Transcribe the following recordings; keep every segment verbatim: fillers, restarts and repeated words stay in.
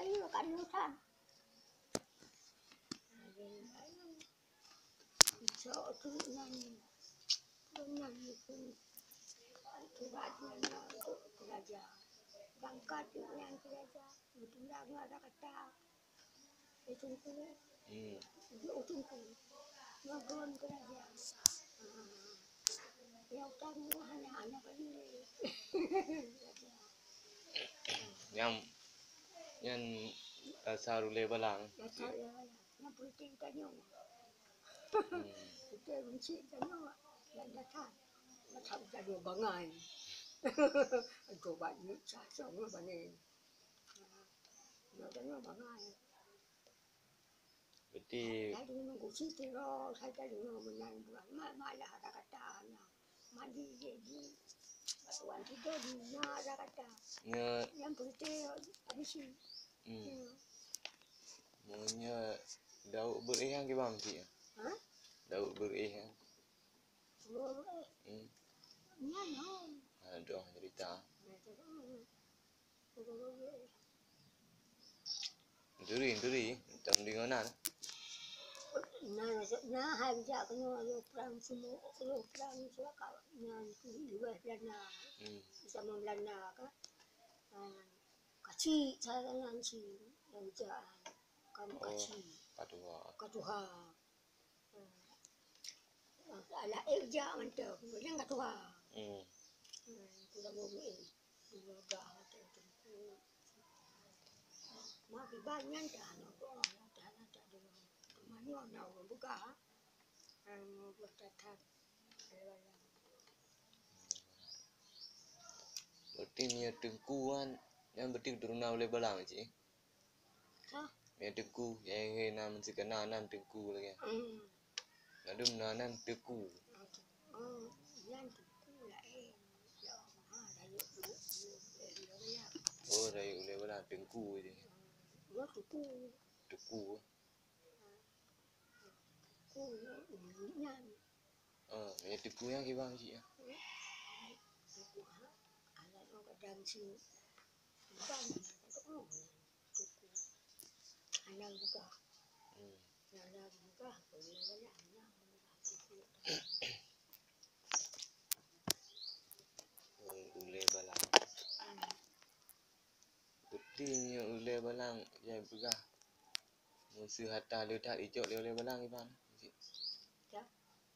Iya, kan nusan. Cok tu nyan, nyan itu. Itu baju nyan untuk raja. Bangkat tu nyan ke raja. Itu nyan ada kata. Itu tu. Hmm. Itu tu. Nyogon ke raja. Ah. Ya utang hanya anak ini. Nyam, nyan dasar ulée balang. Dasar ulée balang. Nyan peureuteng tanyoe. Hmm. Peureuteng meucik tanyoe. Nyan dasar. Dasar tanyoe bangai. Aduh, banyak cacang bangai. Nyan tanyoe bangai. Berarti Tadi nunggu situ loh, saya tadi nunggu menang bukan. Ma-, malah ada kata hanya. Mandi jadi. Wan tidur di mana ada kata. Nya, Yang putih habis ni. Hmm. Hmm. Maunya Daud beureh nyang kibang cik. Ha? Daud beureh nyang. Beureh. Hmm. Nya no. Ha, doh cerita. Nya tu. Turi, turi, tam di ngona. Na, na hai bijak keunoe yoh prang semua, yoh prang semua ka nyan tu luweh Belanda. Hmm. Sama Belanda ka. Ah, kacik saya nyan si yang bijak kan Oh, kacik. Katuha. Katuha. Alah, eh, jak mantong. Kemudian ka tuha. Hmm. Hmm, kurang lebih, eh, dua gah atau tengku. Mak kiban nyan dah, anak buah, dah, dah, dah, dah. Manyong na ureueng peugah, anu, buah tatap. Berarti meunyoe teungku kan, nyan berarti keturunan ulée balang cit? Hah? Meunyoe teungku, nyang he na meusikana nan teungku lagée. Hmm. Ladum na nan teungku. Oh, nyan teungku laén. Ya, ha, rayeuk tu, ya, ya, ya. Oh, rayeuk ulée balang teungku je. Dua teungku. Teungku. Teungku, nyan. Ah, ya teungku nyang kibang cit ya. Teungku, ha? Alat orang kadang si kibang, oh, teungku. Anak buka. Hmm. Anak buka, boleh banyak anak. Ulée balang. Hmm. Putih nyoe ulée balang nyang peugah. Meuseu hareuta le that icok lé ulée balang iban. Ya.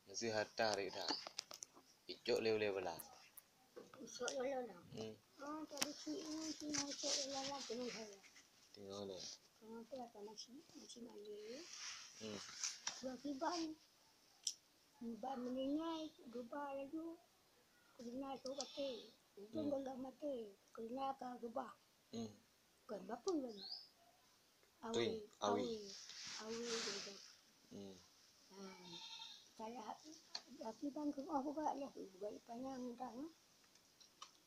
Meuseu hareuta le that icok lé ulée balang. Icok lé ulée balang. Hmm. Oh, jadi si ini si icok lé ulée balang teungoh saya. Teungoh le. Teungoh tu apa masih, masih malu. Hmm. Dua kiban. Ban meuninggai, geuba laju. Keureuna soe maté. Ujong gohlom maté. Keureuna ka geuba. Hmm. Kon bapeue lom. Awi, awi. Awi, awi geuba. Hmm. Ha. Salah laki ban keunoe geuba leh, geuba panyang dah.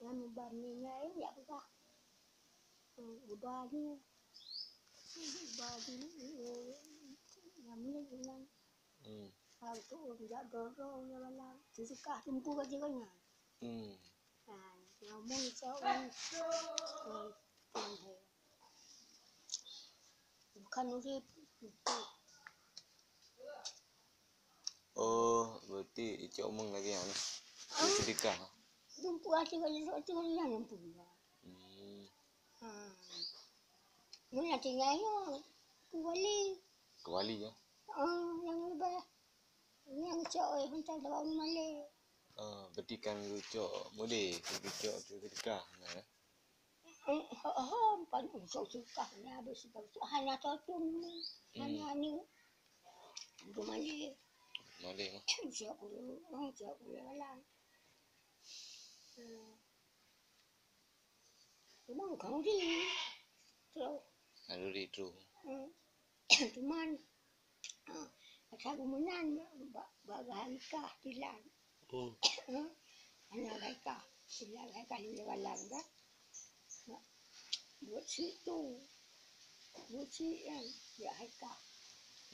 Nyan ban meuninggai, ya geuba. Hmm, geuba ni. Geuba ni, eh, nyan meuninggai nyan. Hmm. Hal tu, oh, tidak dorong ya malam. Sedekah tumpu bagi kau nyan. Hmm. Ha, ngomong cak orang. Bukan urip. Oh, berarti icok omong lagi ya. Sedekah. Tumpu hati kalau sesuatu yang tumpu. Hmm. Ha. Mula tinggal ya. Kuali. Kuali ya. Ah, yang lebar. Nyang cok, eh, hantar lewat rumah lé. Ah, berarti kan geucok model, geucok tu sedekah nah, eh? Eh, ho, ho, pan usok sedekah ni habis sedekah. Hana totung ni. Hmm. Hana ni. Rumah lé. Model mah. Cok dulu, oh, cok dulu lah. Hmm. Memang kang di. Terus. Lalu di tu. Hmm. Cuman, ah, pasal geumeunyan bak, bak geuhai kah kilan. Hmm. Hmm. Hana geuhai kah kilan, geuhai kah lé balang dah. Buet situ. Buet si, eh, ya hai kah.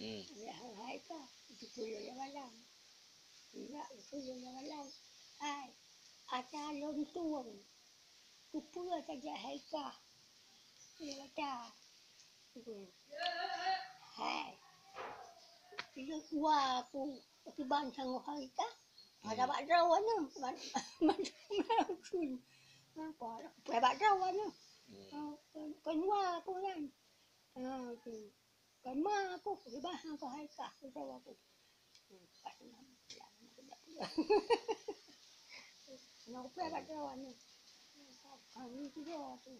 Hmm. Ya hai kah. Itu pun lé balang. Ya, itu lé balang. Hai, ata lôn tueng. Kupeue saja hai kah. Lé ata. Hai. Ilôn kuah aku, kiban sangoh hari kah? Ada bak droe anu, man-, man-, man-, apa, bak droe anu. Hmm. Ah, kon, kon wa aku nyan. Ah, tu. Kon ma aku, kiban sangoh hari kah, droe aku. Hmm, pas tu. Nak upaya kat Jawa ni. Kami tiga tu.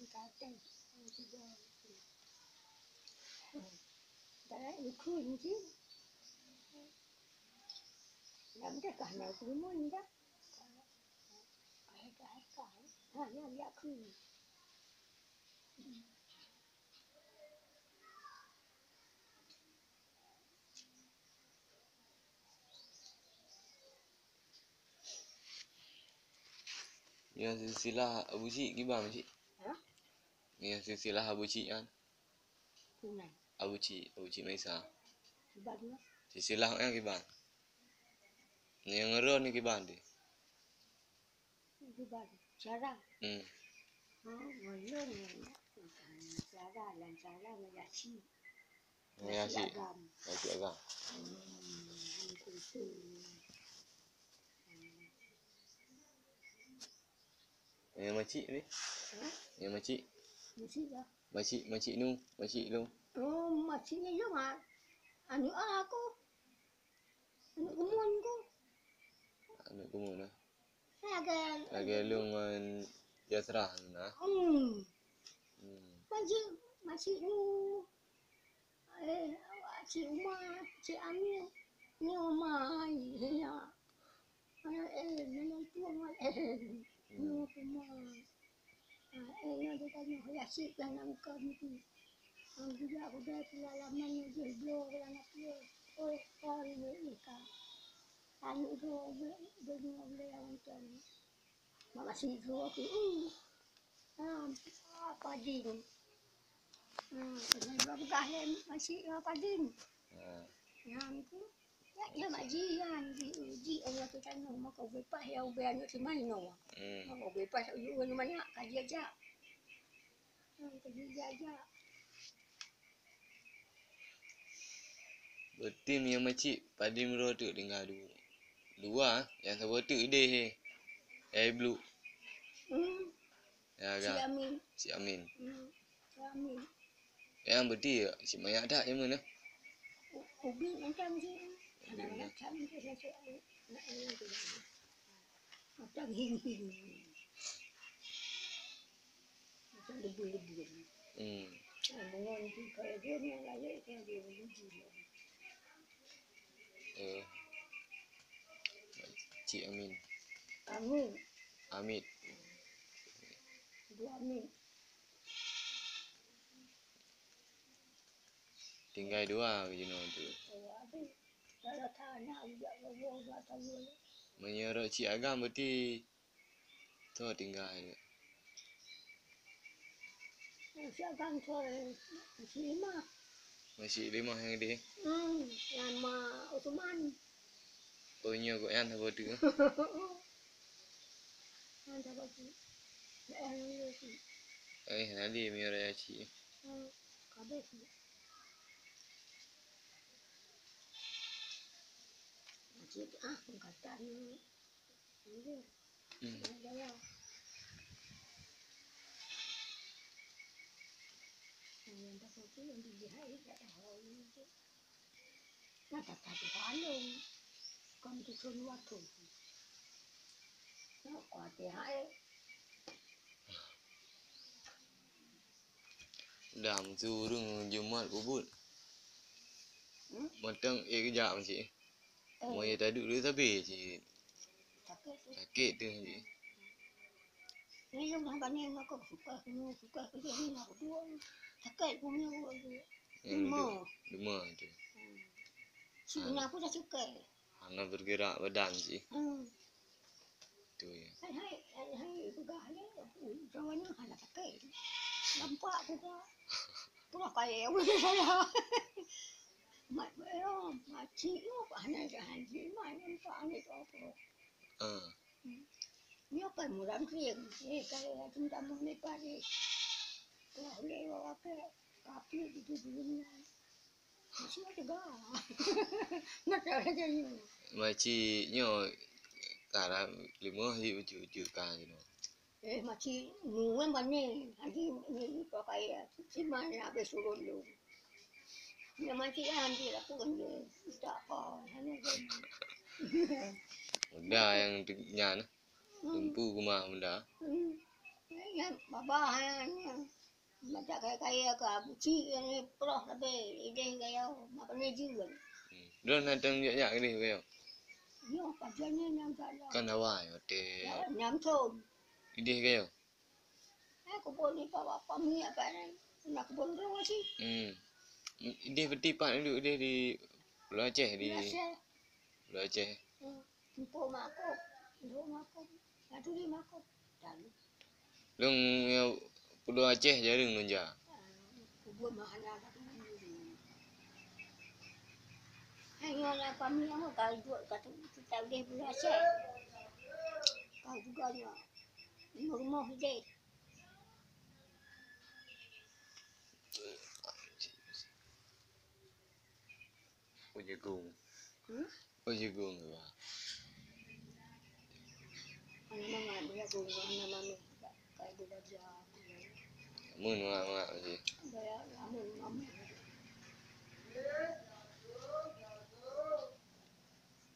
Kata, kami tiga tu. Dalam ikut je. Yang dah kahna kumun dah. Hai, hai, hai. Ha, yang dia kumun. Nyang silsilah Abu Cik kiban, Cik? Hah? Nyang silsilah Abu Cik nyan. Kiban. Abu Cik, Abu Cik Maisa. Kiban, ya. Silsilah nyan kiban. Nyang ngeron ni kiban deh. Kiban cara. Hmm. Ha, ngon lôn nyan. Cara, lam cara, ngon Yasin. Ngon Yasin. Yasin agam. Yasin agam. Hmm, itu. Nyang macik ni? Ha? Nyang macik? Macik lah. Macik, macik nu, macik lu. Oh, macik ni lu, ha? Anu aku. Aneuk keumuen ku. Aneuk keumuen, eh? Lagèe, lagèe lôn ngon Yasrah na. Hmm. Hmm. Masih, masih nyoe. Eh, awak cik Uma, cik Amir. Nyoe mai, ya. Eh, eh, nyoe tuan, eh. Hmm. Nyoe Uma. Ah, eh, nyoe teuka nyoe, ya, cit lah nangkon tu. Ngon gujak kudai peulalaman nyoe jih bloe lam ateueh. Oh, kon nyoe ka. Aneuk droe be-, beungoh lé nyang mantong. Mak masih droe tu, uh. Ah, padin. Ah, kena dua peugah lé masih, ah, padin. Ah. Nyan tu. Ya, ya, mak jian, ji, ji, Allah tu tanoh, maka ubé paih ya, ubé aneuk si Maino. Hmm. Maka ubé paih, ubé aneuk manyak, ka jijak. Hmm, ka jijak-jak. Berarti meunyoe macik, padum droe teuk tinggai dua. Dua, nyang saboh teuk idéh, eh. Eh, Blue. Hmm. Ya, si kan? Amin. Si Amin. Hmm. Si Amin. Yang berarti ya, si manyak dak yang mana? U-, ubit macam si. Ubit macam. Macam tu, macam tu. Macam hing-hing. Macam debu-debu. Hmm. Nah, dengan tu, kalau dia ni lahir, dia debu-debu. Eh. Cik Amin. Amin. Amit. Dua Amin. Tinggai dua keuh jinoe tu. Oh, habis. Kalau tak nak, ujak ke gua, ujak ke gua. Meunyoe rot cik agam berarti Toh tinggai. Masih agam soe, masih lima. Masih lima nyang di? Hmm, nyang ma Usman. Oh, nyoe kok nyan saboh tu. Nyan saboh tu. Eh, nyan tu. Eh, nanti mira ya, Cik. Hmm, habis. Cik, ah, kata ni. Hmm. Dah, meusu ureueng Jumat peubuet. Hmm? Mantong ék geujak masjid. Oh. Meunyoe taduek dulu sabe cit. Sakét tu. Sakét tu cit. Ni lôn hana bani ngon aku, suka aku, suka aku, jadi nak dua. Sakét punya aku tu. Yang lima. Lima tu. Hmm. Si punya aku dah suka. Hana bergerak badan cit. Hmm. Tu ya. Hai, hai, hai, hai, peugah ya, kawan ni hana sakét. Nampak tu dah. Pernah kaya aku saya. Mak, eh, makcik tu hana janji, mak nampak ni tu apa. Ah. Hmm. Ni apa murah kering? Eh, kalau aku minta mau ni pari. Kalau boleh bawa ke, Tapi di dunia masih ada ga. Nak ada je ni. Makcik nyoe ka limoh jih ucuk-ucuk ka jinoe. Eh, makcik nuan bani, haji ni pakai ya. Cuma nak habis surut lu. Ya, makcik ya, haji aku kan dia. Tak apa, hanya je. Udah yang tu nyan. Hmm. Tumpu kumah benda. Hmm. Ya, babah, ha, ni. Macam kaya-kaya ke, buci yang ni proh tapi ideh kaya, apa ni jin kan. Hmm. Dah nak tang jak-jak ideh kaya. Yo, pajan ni nyang tak ada. Kan awai, hotel. Ya, nyam thon. Ideh kaya. Eh, kubon ni, apa, apa ni, apa ni. Nak kubon tu masih. Hmm. Ideh bertipat dulu, ideh di Pulau Aceh, di Pulau Aceh. Pulau Aceh. Hmm. Empu makop. Empu makop. Satu di makop. Dan. Lôn, ya, Pulau Aceh jarang lôn jak. Ah, kubon mahana satu di. Hai, nyoe lah kami, oh, kalau duduk kat kita boleh Pulau Aceh. Kau juga nyoe. Rumah-rumah deh. Oh, jagung. Hmm? Oh, jagung tu, ah. Anak mama, jagung, anak mama. Kayak dia belajar. Mun, mak, mak, masih. Dia, amun, amun.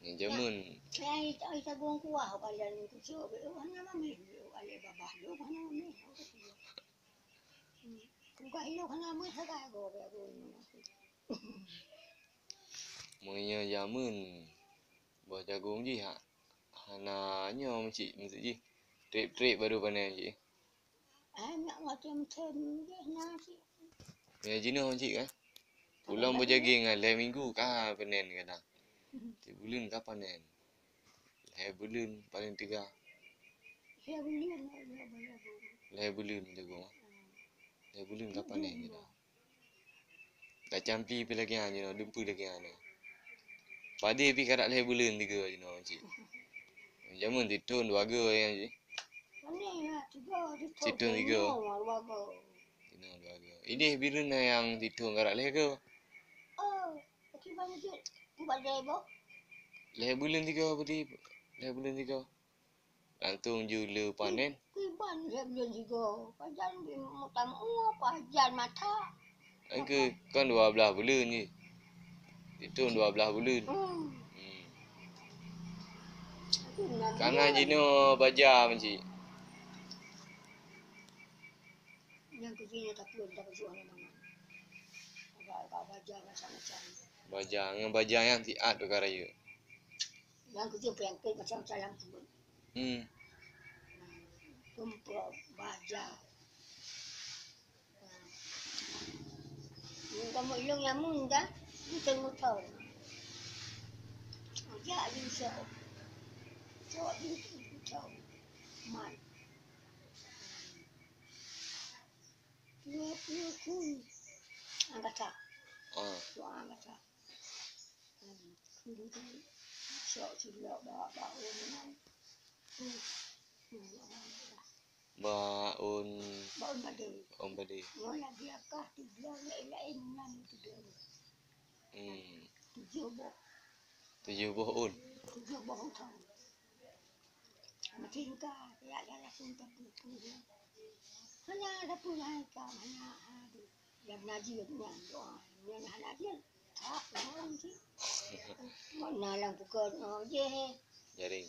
Ni jamun. Saya, saya jagung kuah, kalau ni kucuk, oh, anak mama, oh, alek babah, oh, anak mama. Hmm. Bukan ilok hana meusagai gob aku. Meunyoe jameun boh jagong jih ha-, hana nyoe meucik, meucik jih. Trép-trép baru panen jih. Ai, nak macam-macam jih na cik. Ya jinoe meucik kan. Ulôn beujageng kan lhèe minggu ka panen kadang. Tiep buleuen ka panen. Lhèe buleuen paling teuga. Lhèe buleuen, lhèe buleuen. Lhèe buleuen teuga. Lhèe buleuen ka panen jinoe. Dak campi pih lagèe nyan jinoe, dumpeue lagèe nyan. Padé pih karap lhèe buleuen tiga jinoe cit. Jameun sithon dua go nyan cit. Sithon tiga. Jinoe dua go. Idéh bireuen na nyang sithon karap lhèe go. Lhèe buleuen tiga, padé lhèe buleuen tiga. Langsung ju le panen. Kiban lhèe buleuen tiga. Pajan bi mutam ua, pajan mata. Engke kan dua blaih buleuen jih. Sithon dua blaih buleuen. Hmm. Hmm. Karena jinoe baja meucit. Nyang keu jinoe tapi dak peujuang mangat. Ada, ada baja macam-macam. Baja, ngon baja nyang siat tu ka rayeuk. Nyang keu jinoe peunyakét macam-macam lam peuet. Hmm. Tumpok, baja. Nyoe kamoe ilong nyamun dah, meuthon-meuthon. Ajak jih sok. Sok jih meuthon. Mat. Dua puluh kun. Anggata. Ah. Dua anggata. Hmm. Sok cilok bak, bak ureueng nyan. Hmm. Bak ôn. Bak ôn padé. Ôn padé. Ngon lagèe akah tiga laén-laén nan tiga. Hmm. Tujoh boh. Tujoh boh ôn. Tujoh boh ôn thon. Makin ka, ya, ya, ya, pun tapi, pun, ya. Hanya ada pun yang ka, hanya ada. Yang najis nyan doa. Yang hana jih. Tak, orang sih. Mana lang pukul, oh, je. Jaring.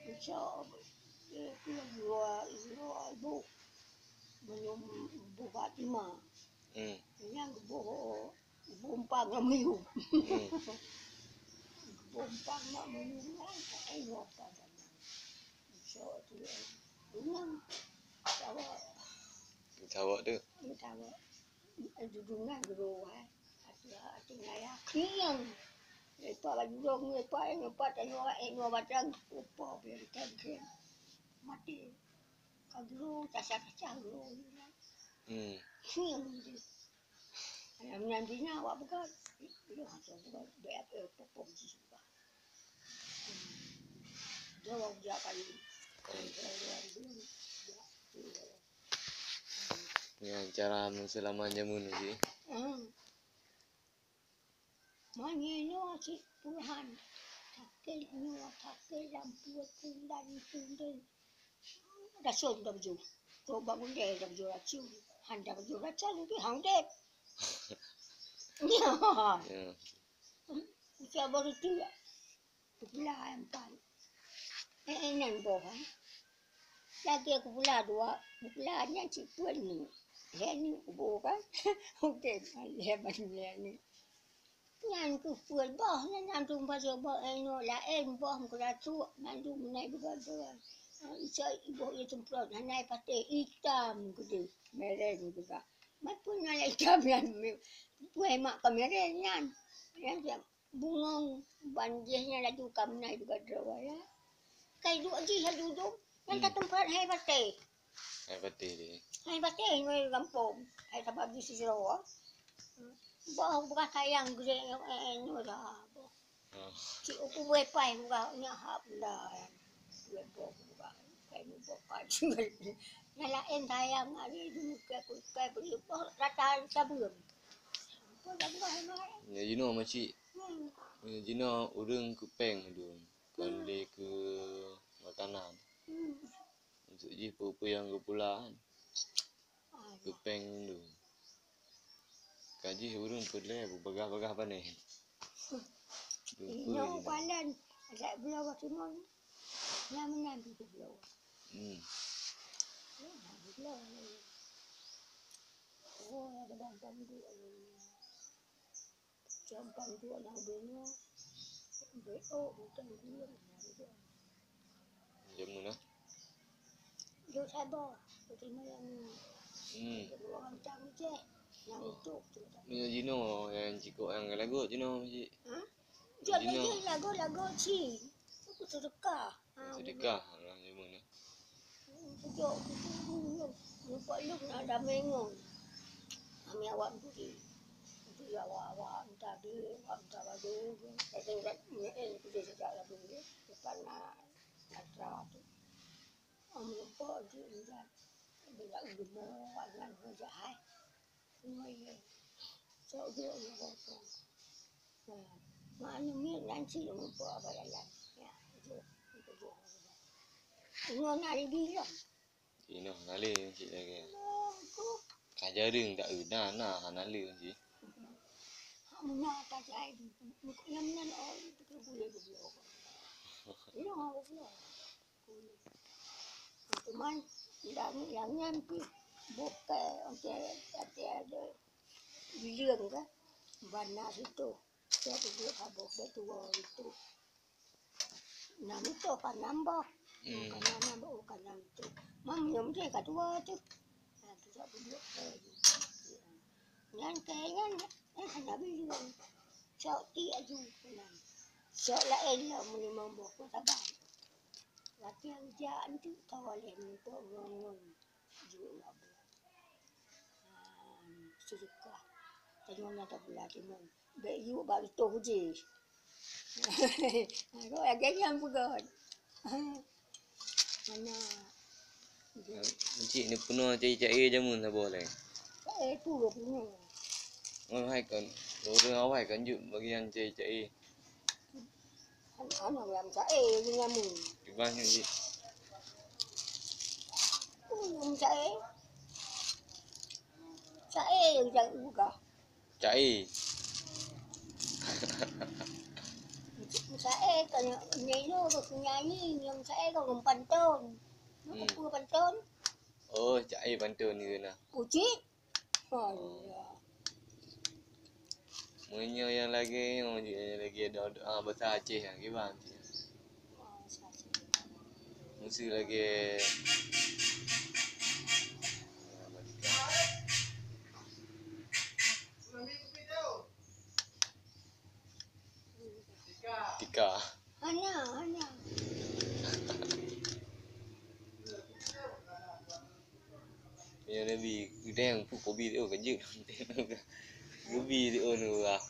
Insya Allah, eh, dua, dua ibu. Meunyoe buka lima. Hmm. Nyang geuboh, geuboh umpang ngon miyueb. Hmm. Geuboh umpang ngon miyueb nyan, eh, nyoe umpang nyan. Insya Allah, eh, beunang. Sawa. Sawa tu. Sawa. Dudu nyan geuroe, eh. Ateueh, ateueh nyan ya. Kieng. Lepak bak jurông, lepak, lepak tanyoe, eh, nyoe batang, upo, biar ikan kieng. Mati. Ka geuroe, tasah-tasah geuroe. Hmm. Kieng tu. Ayam nyan bina awak peugah. Lu hana peugah, bèk, eh, popok jih peugah. Hmm. Dia awak jak kali. Hmm. Dia, dia, dia, dia. Nyan cara meuseulamat jameun sih. Hmm. Meunyoe nyoe cit puluhan, sakét nyoe, sakét lam peuet bulan, bulan. Rasôm dah bujur. Coba gulé dah bujur rasôm. Han dah bujur rasôm, tapi han udép. Nyoe. Ya. Usia baru tu. Kupula empat. Eh, eh, nyan boh, eh. Lagèe kupula dua, kupula nyan cit peuet ni. Lhèe ni kubu kan. Oke, lhèe ban lhèe ni. Nyan keuh peuet boh, nyan nyan tu baca boh, eh, nyoe laén boh meukeuratuek, mandum nai dua-dua. Ah, isa iboh ie semprot, hana patéh, itam keudeh, mereng juga. Mat pun nyan itam nyan, pue mak ka mereng nyan. Nyan siap. Bungong ban jih nyan laju ka meunan juga droe ya. Kai duek jih laju dum. Nyan ka teumpat hai patéh. Hai patéh deh. Hai patéh nyoe gampông. Hai sabab jih sidroe. Boh beurah sayang geude nyoe, eh, eh, nyoe dah. Oh. Cik uku buai pai muka nyak hap dah. Buai boh muka. Kai muka kaji. Nyan laén sayang ari dulu kai kai beri boh rata sabeue. Apa dah buai mai? Ya, you know, makcik. Hmm. Jinoe ureueng keu péng dum, kon lé keu makanan. Hmm. Untuk jih peue-peue nyang geupula kan. Ah, ya. Keu péng dum. Ka jih ureueng peureulèe beubagah-bagah pané. Peue-peue jinoe. Nyoe palan, ajak bloe bak Timon. Nyan meunan pih bloe. Hmm. Ya, bloe. Oh, ada bang-bang duek. Gampang tu orang dunia. B O bukan gula. Jameun ah. Duk sabar. Terima yang Hmm. Orang cang je. Yang Oh. Itu tu. Meunyoe jinoe nyang cikok nyang lagot jinoe, Cik. Ha? Jinoe. Jinoe lagot-lagot cit. Aku sedekah. Ha, sedekah, orang jameun nyan. Pojok kuku lumpok lom na damé ngon. Kami awak budi. Budi awak-awak minta duit, awak minta baju. Kata ingat nyen kudu sejak lalu ni. Depan na atra tu. Am lumpok di ingat. Bila ulimo awak ngan jahai. Semua ye. Sok duit ni botong. Mak anu miet nyan cit meupok abang lalan. Ya, jok, jok. Ingat na di bilong. Inoe na lé cit lagèe. Ka jareueng dak eu na, na hana lé cit. Hak meunan ka jai. Nyang nan oh, itu boleh goblok. Inoe goblok. Cuman, lam, lam nyan pih bukée, oke, tapi ada bileueng kan. Bana situ. Saya duduk habéh betua itu. Nam itu kan nambah. Hmm. Bukan nam, bukan nam itu. Mam nyum dia kat dua tu. Nah, tu tak duduk. Nyan kayaknya, eh, hana bileueng. Sok ti aju pulang. Sok laén lah meunyoe mamboh pun sabar. Latihan jak tu tawa lé untuk ngon-ngon. Jok lah bulan. Ah, sedekah. Tadi mana tak bulan timun. Bek yuk bak itu je. Aku lagi yang pegon. Mana? Encik ni peunoh cai-cai jameun saboh lé. Eh, tu dia punya. Oh, hai kan. Orang awai kan juk bagian cai-cai. Anak yang cai ni nyamu. Ibah ni cik. Oh, yang cai. Cai yang cai buka. Cai. Cai kan nyanyi tu penyanyi yang cai kan pantun. Hmm. Apa pantun? Oh, cai pantun ni kena. Pucik. Oh, iya. Meunyoe nyang lagèe nyoe, nyang lagèe doa, doa bahasa Aceh nyang kiban. Bahasa Aceh. Mesti lagèe Tika. Hana, hana. Ya Nabi, udang pun kopi tu kan je. Kopi tu oh nurah.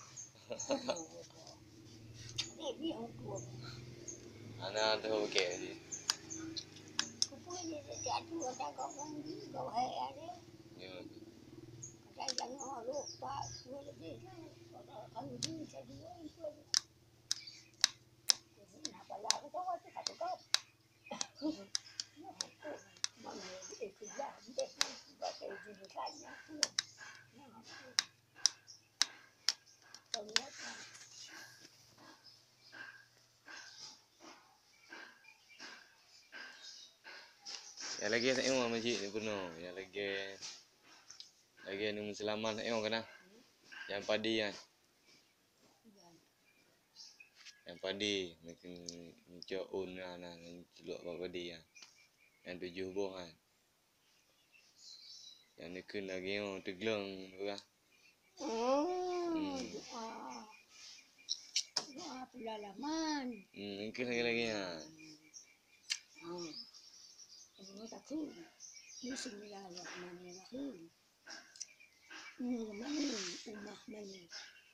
Hana tu okey je. Kupu ni tak ada, tak kau kan, kau hai ada. Ya. Nyang lagèe sayoe, Mak Cik, peunoh. Nyang lagèe, lagèe nyang meuseulamat sayoe kana. Nyang padé nyan. Nyang padé, meucok ôn na, na, na, ceulok bak padé nyan. Nyang tujoh boh nyan. Nyang neukheun lagèe nyoe teugleng peugah. Oh, hmm, doa. Doa peulalaman. Hmm, neukheun lagèe-lagèe nyan. Hmm. Ini takut. Bismillahirrahmanirrahim. Nurmani, Umah Mani.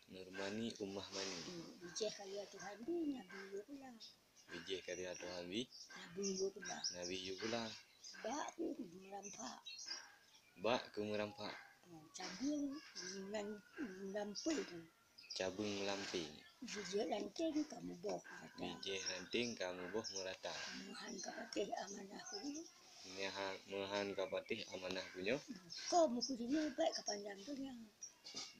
Nurmani, Umah Mani. Hmm, bijéh karya Tuhan di Nabi Yubla. Bijéh karya Tuhan bi. Nabi Yubla. Nabi Yubla. Bak keu meurampak. Bak keu meurampak. Oh, cabeueng meulam-, meulampéng. Cabeueng meulampéng. Bijéh ranténg ka muboh meurata. Bijéh ranténg ka muboh meurata. Meuhan ka patéh amanah ku nyoe. Meuhan, meuhan ka patéh amanah ku nyoe. Bukon ku jinoe bèk ka pandang donya.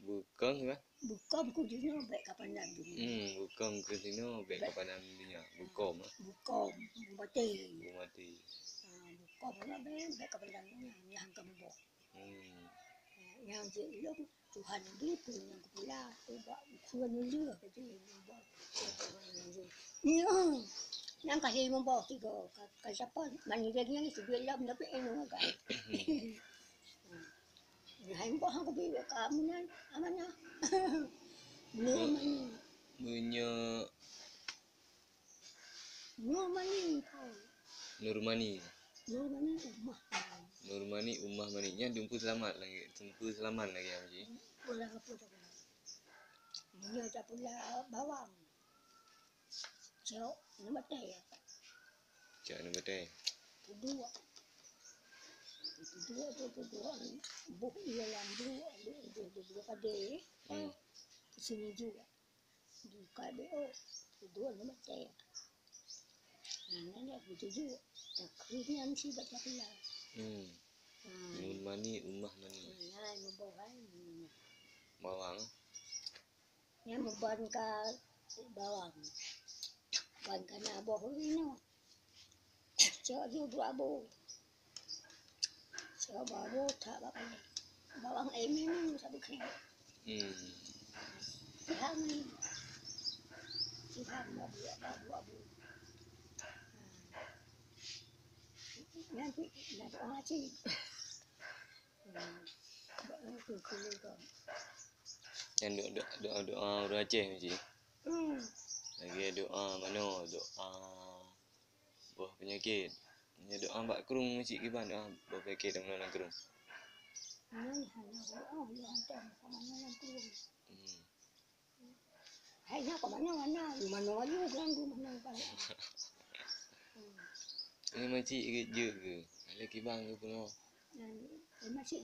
Bukon ka? Bukon ku jinoe bèk ka pandang donya. Hmm, bukon ku jinoe bèk ka pandang donya. Bukon, ah. Bukon, beumaté. Beumaté. Ah, bukon bèk, bèk ka pandang donya. Nyan ka muboh. Hmm. Nyang jeuet lom Tuhan di peue nyang kupula, ubak peue neulheueh ka jeuet ubak. Nyoe, nyang ka lhèe muboh tiga, ka, ka sapa mani lagèe nyan sijeuet lom tapi inoe ka. Hai muboh aku bi ka meunan amanah. Nyoe mani. Meunyoe Nurmani, Pak. Nurmani. Nurmani Umah Mani. Nurmani Umah Mani. Nyan teungku seulamat lagèe, teungku seulamat lagèe nyan, Mak Cik. Ureueng apa tu? Nyoe tapula bawang. Cok, nyoe batèe. Cok, nyoe batèe. Peuduek. Peuduek tu, peuduek. Boh ie lam duek, duek, duek, duek, duek padé. Hmm. Sini juga. Buka B O, dua nama saya. Nah, nyan dah betuju. Takrit nyan si baca pula. Hmm. Hmm. Nun Mani, Umah Mani. Nah, muboh kan. Bawang. Nyan muban ka bawang. Ban ka na boh inoe. Cok ju dua boh. Cok dua boh that bak bawang. Bawang ai memang sabe kriet. Hmm. Siham ni. Siham dua boh, dua boh. Nanti nak doa cik. Hmm. Doa tu sini kau. Nyan do-, do-, doa, doa ureueng Aceh mesti. Hmm. Lagi doa manoe, doa boh peunyakét. Nyan doa bak krueng mesti kiban doa boh peunyakét nyang manoe lam krueng. Nyan hana doa, dia hantar sama nyan lam krueng. Hmm. Hai nyan kok manoe, manoe, manoe ayu, bilang tu manoe kan. Hmm. Ini mesti jeuet ke? Ada kiban ke peunoh? Nyan, eh, mesti